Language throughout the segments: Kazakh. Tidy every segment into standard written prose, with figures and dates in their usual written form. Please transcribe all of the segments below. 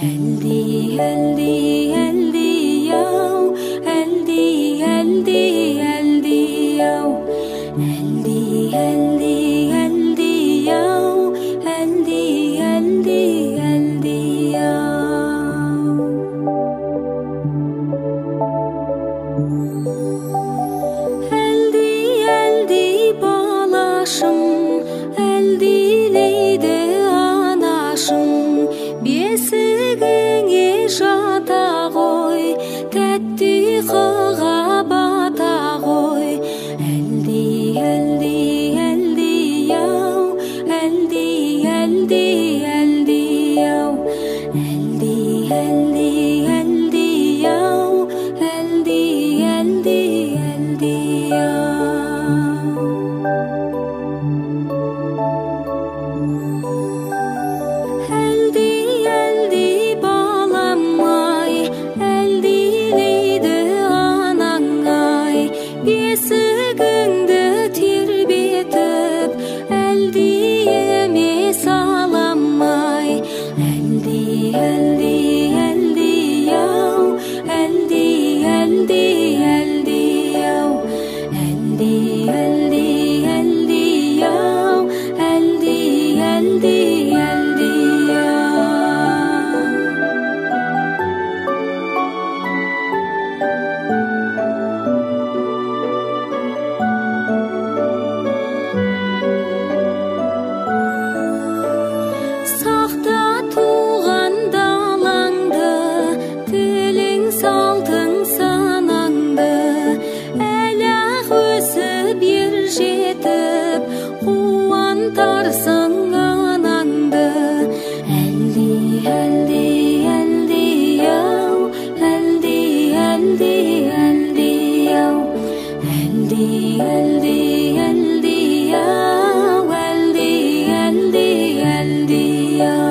Әлди, әлди, әлди ау, әлди, әлди, әлди ау, әлди, әлди, әлди ау, әлди, әлди, әлди ау. Әлди, әлди балашым, әлдилейді анашым, бесігіңе жата ғой, тәтті ұйқыға бата ғой. Әлди, әлди, әлди ау, әлди, әлди, әлди ау, әлди, әлди, әлди ау, әлди, әлди, әлди ау. Әлди, әлди балам-ай, әлдилейді анаң-ай, бесігіңді тербетіп, әлдиіме салам-ай. Әлди, әлди, әлди ау, әлди, әлди, әлди ау, әлди, әлди, әлди ау, әлди, әлди, әлди ау. Сақта туған далаңды, тілің салтың санаңды, әлі-ақ өсіп ер жетіп, қуантарсың анаңды. Әлди, әлди, әлди ау, әлди, әлди, әлди ау, әлди, әлди, әлди ау, әлди, әлди, әлди ау.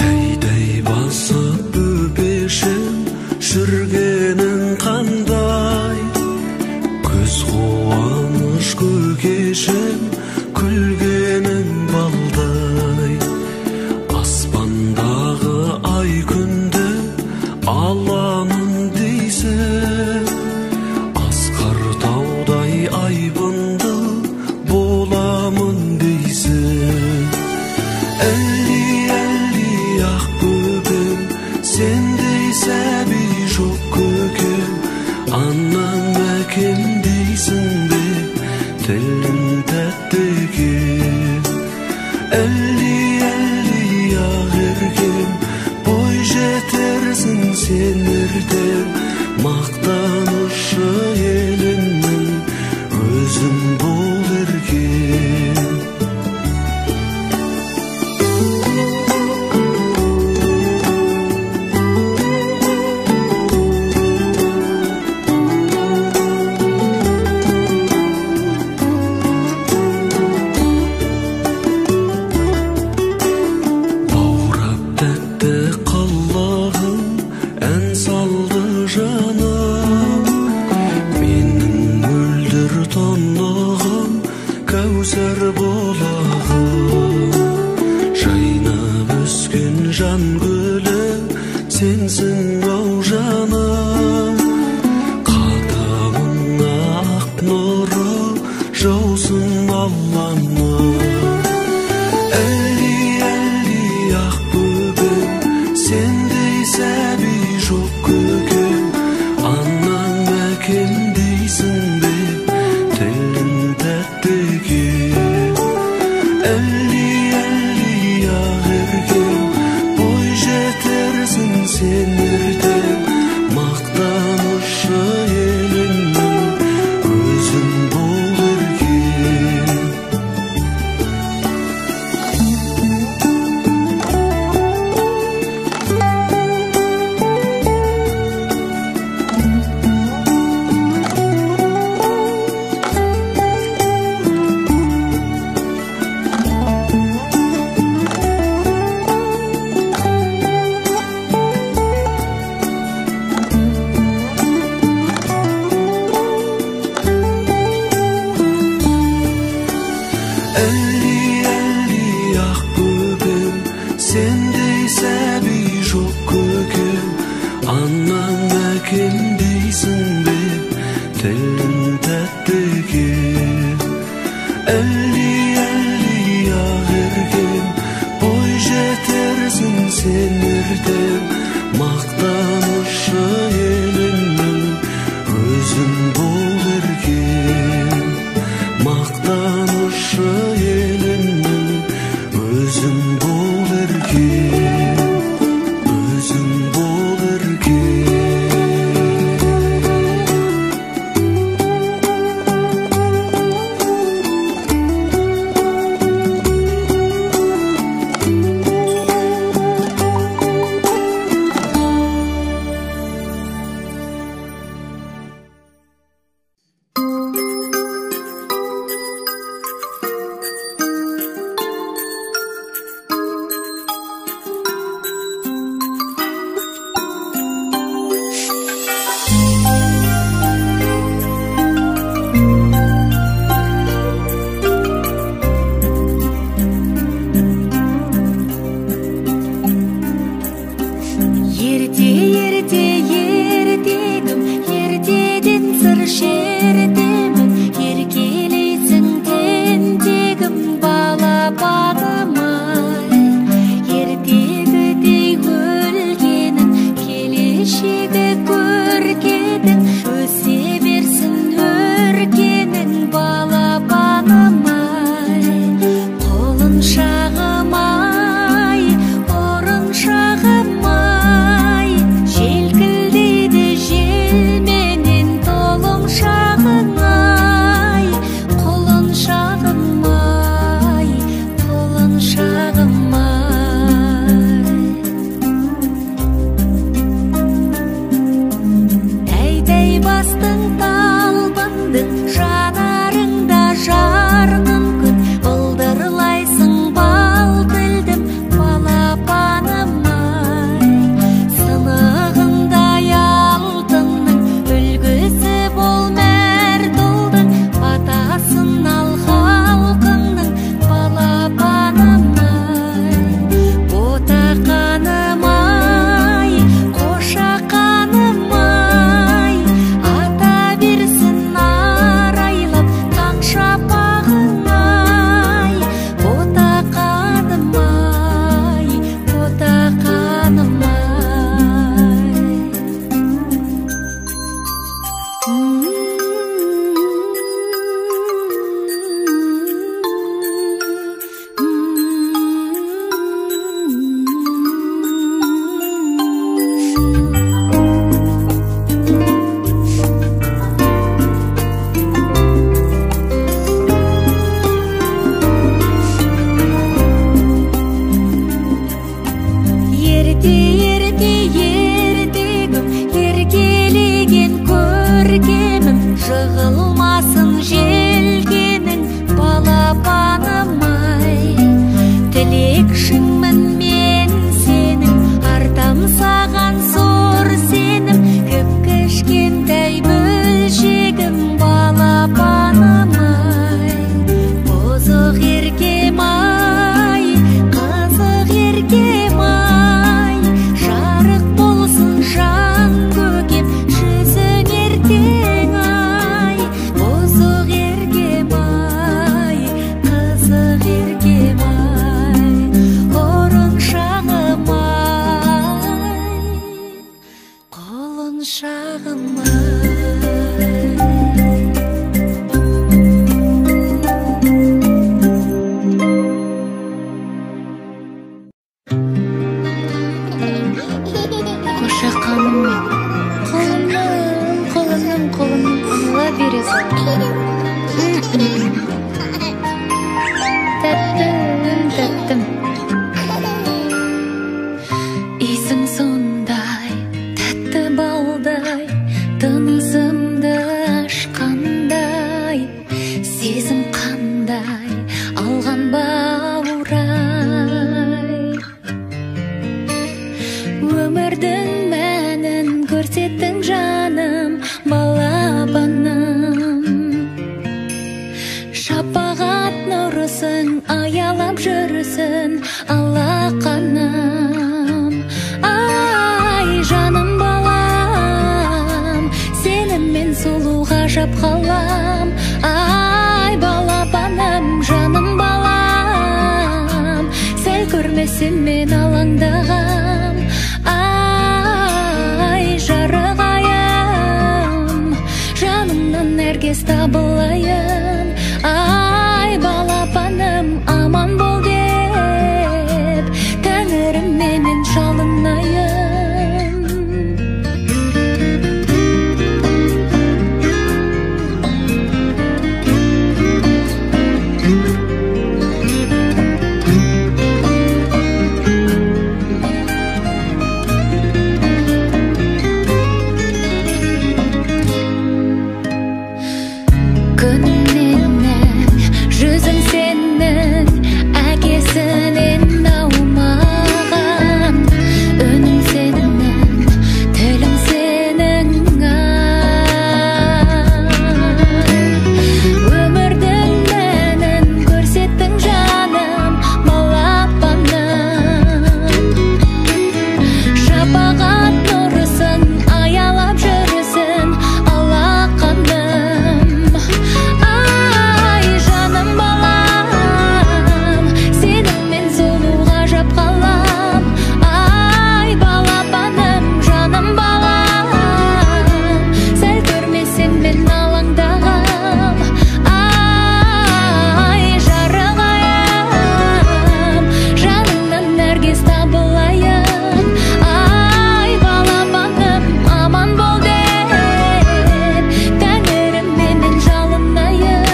Тәй-тәй басып бөпешім, жүргенің қандай, көз қуаныш көкешім, күлгенің балдай. Аспандағы ай күнді аламын дейсің, асқар таудай айбынды боламын дейсің. Әлди, әлди ақ бөпем, сендей сәби жоқ көкем, анам әкем дейсің бе, тілің тәтті екен. Кәусар бұлағы, жайнап өскен жан гүлі сенсің ау жаным. Қадамыңа ақ нұры жаусын Алланың. Әлди, әлди ақ бөбек, сендей сәби жоқ көкем. Анаң әкем дейсің бе, тілің тәтті екен. Әлди, әлди ақ еркем, бой жетерсің сен ертең. Мақтанышы еліңнің, өзің бол еркем. Әлди, әлди ақ бөбем, сендей сәби жоқ көкем. Анаң әкем дейсің бе, тілің тәтті екен. Әлди, әлди ақ еркем, бой жетерсің сен ертең. Мақтанышы еліңнің, өзің бол еркем. Мақтанышы еліңнің. Сезім қандай алған баурай, өмірдің мәнін көрсеттің жаным, балапаным. Шапағат нұрысың аялап жүрсін алақаным. Ай, жаным балам, сені мен сұлу ғажап қалам. Ай, балапаным, жаным балам, сәл көрмесем мен алаңдағам. Ай, жарық айым, жанымнан әркез табылайын. Ай, балапаным, аман бол деп тәңіріме мен жалынайын. Күнім менің, жүзің сенің, әкесінен аумаған. Үнің сенің, тілің сенің, ай. Өмірдің мәнін көрсеттің жаным, балапаным. Шапағат нұрысын аялап жүрсін алақаным. Ай, жаным балам, сені мен сұлу ғажап қалам. Ай, балапаным, жаным балам, сәл көрмесем мен алаңдағам. Ай, жарық айым, жаныңнан әркез табылайын. Ай, балапаным, аман бол деп тәңіріме мен жалынайын.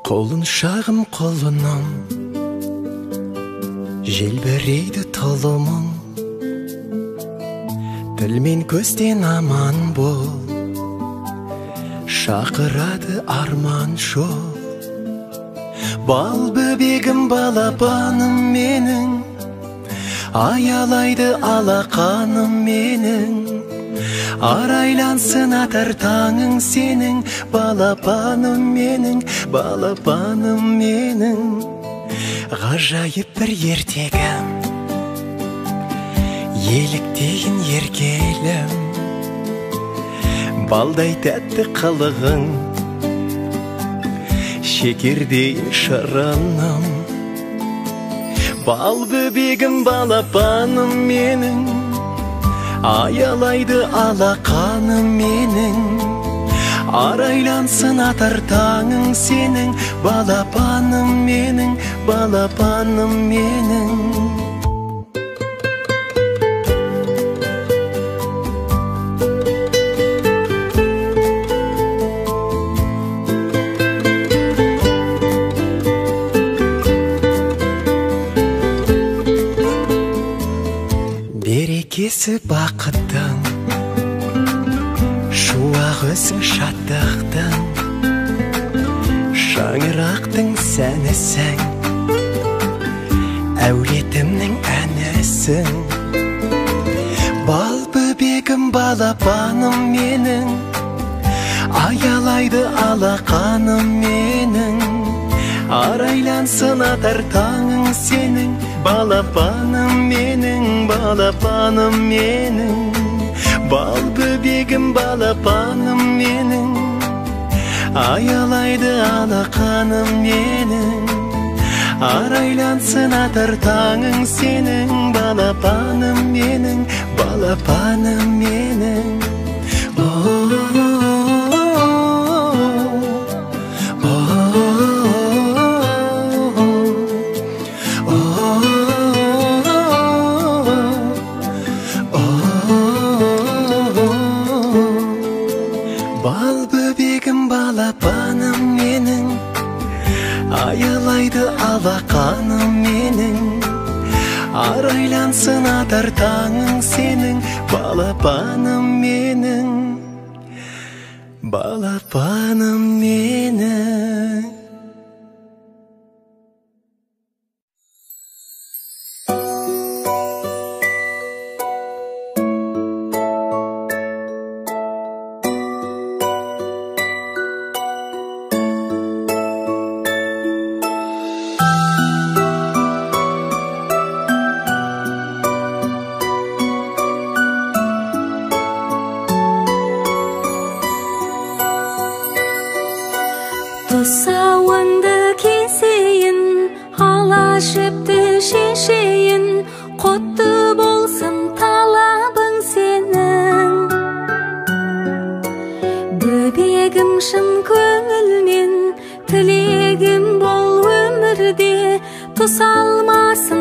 Құлыншағым құлыным, желбірейді тұлымың. Тіл мен көзден аман бол, шақырады арман жол. Бал бөбегім, балапаным менің, аялайды алақаным менің. Арайлансын атар таңың сенің, балапаным менің, балапаным менің. Ғажайып бір ертегім, еліктейін еркелім. Балдай тәтті қылығың, шекердей шырыным. Бал бөбегім, балапаным менің, аялайды алақаным менің. Арайлансын атар таңың сенің, балапаным менің, балапаным менің. Берекесі бақыттың, шуағы өзің шаттықтың, шаңырақтың сәнісің, әулетімнің әнісің. Бал бөбегім, балапаным менің, аялайды алақаным менің. Арайлансын атар таңың сенің, балапаным менің, балапаным менің. Бал бөбегім, балапаным менің, Аялайды алақаным менің, арайлансын атар таңың сенің, балапаным менің, балапаным менің. Бал бөбегім, балапаным менің, аялайды алақаным менің, арайлансын атар таңың сенің, балапаным менің, балапаным менің. Тұсауыңды кесейін, ала жіпті шешейін, құтты болсын талабың сенің. Бөбегім шын көңілмен, тілегім бол өмірде, тұсалмасын